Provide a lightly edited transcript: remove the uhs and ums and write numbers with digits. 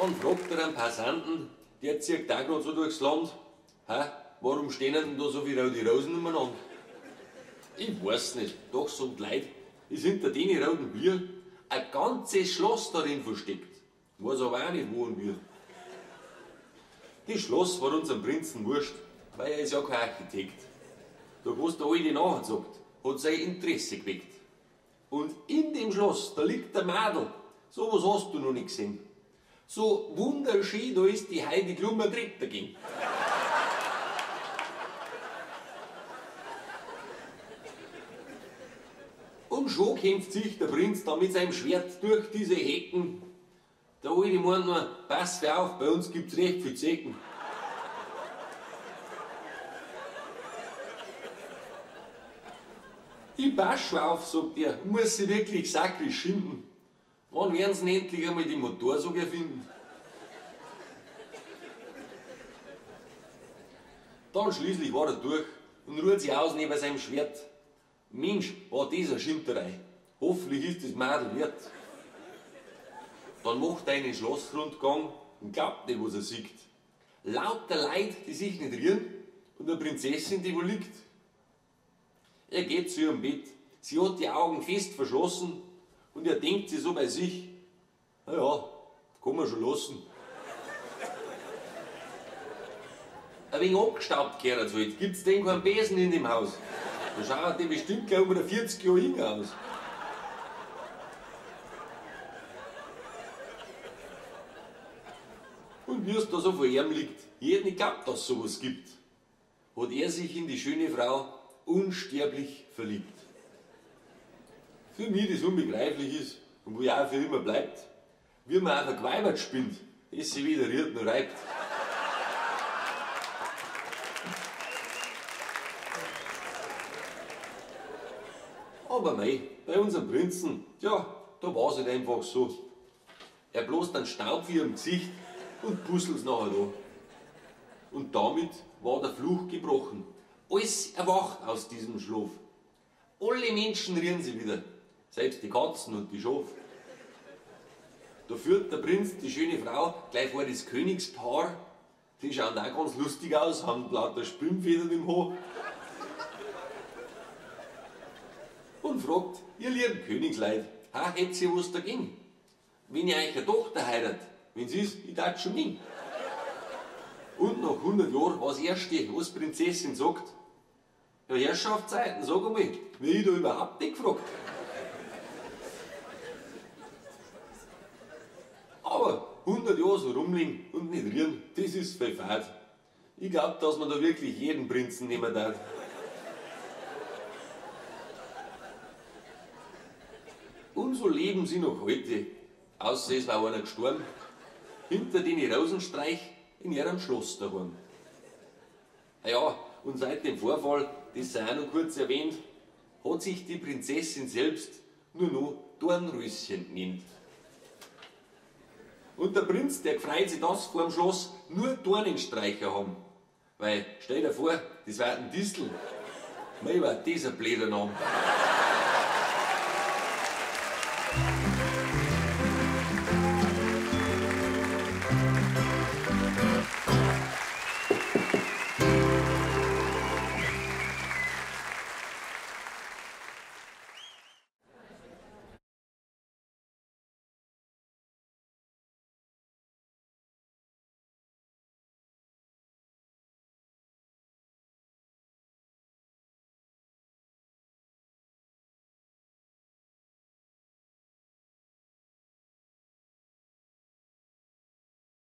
Dann fragt er einen Passanten, der zieht auch grad so durchs Land: Hä, warum stehen denn da so viele rote Rosen umeinander? Ich weiß nicht, doch so die Leute, ist hinter den roten Bier ein ganzes Schloss darin versteckt. Weiß aber auch nicht, wo und wie. Das Schloss war unserem Prinzen wurscht, weil er ist ja kein Architekt. Doch was der Alte nachher sagt, hat sein Interesse geweckt. Und in dem Schloss, da liegt der Madel. So was hast du noch nicht gesehen. So wunderschön, da ist die Heidi Klum ein Tritt dagegen. Und schon kämpft sich der Prinz da mit seinem Schwert durch diese Hecken. Der Alte meint nur, pass auf, bei uns gibt's recht viel Zecken. Ich pass schon auf, sagt er, muss sie wirklich sakrisch schinden. Wann werden sie denn endlich einmal die Motorsäge erfinden? Dann schließlich war er durch und ruht sich aus neben seinem Schwert. Mensch, war das eine Schinderei. Hoffentlich ist das Madel wert. Dann macht er einen Schlossrundgang und glaubt nicht, was er sieht. Lauter Leute, die sich nicht rühren, und eine Prinzessin, die wo liegt. Er geht zu ihrem Bett, sie hat die Augen fest verschlossen und er denkt sich so bei sich: Na ja, kann man schon lassen. Ein wenig abgestaubt gehört halt, gibt's denn keinen Besen in dem Haus? Da schaut der bestimmt gleich über 40 Jahre jünger aus. Und wie es da so vor ihm liegt, jeder nicht glaubt, dass es sowas gibt, hat er sich in die schöne Frau unsterblich verliebt. Für mich das unbegreiflich ist und wo ja auch für immer bleibt, wie man auch verqueibert spinnt, das sich weder rührt noch reibt. Aber mei, bei unserem Prinzen, tja, da war's halt einfach so. Er bloßt dann Staub für ihrem Gesicht und pusselt's nachher da. Und damit war der Fluch gebrochen. Alles erwacht aus diesem Schlaf. Alle Menschen rühren sie wieder, selbst die Katzen und die Schafe. Da führt der Prinz die schöne Frau gleich vor das Königspaar. Die schauen auch ganz lustig aus, haben lauter Spinnfedern im Haar. Und fragt: Ihr lieben Königsleit, ha, hätt ihr was dagegen? Wenn ich euch eine Tochter heirat, wenn's ist, ich tat schon hin. Und nach 100 Jahren war das Erste, was die Prinzessin sagt: Ja, Herrschaftszeiten, sag einmal, wie ich da überhaupt nicht gefragt. Aber 100 Jahre so rumliegen und nicht rühren, das ist voll fad. Ich glaub, dass man da wirklich jeden Prinzen nehmen darf. Und so leben sie noch heute, außer es war einer gestorben, hinter den Rosenstreich in ihrem Schloss daheim. Ah ja, und seit dem Vorfall, das sei auch noch kurz erwähnt, hat sich die Prinzessin selbst nur noch Dornröschen genannt. Und der Prinz, der gefreut sich, dass vor dem Schloss nur Dornenstreicher haben. Weil, stell dir vor, das war ein Distel. Mei, war das ein blöder Name.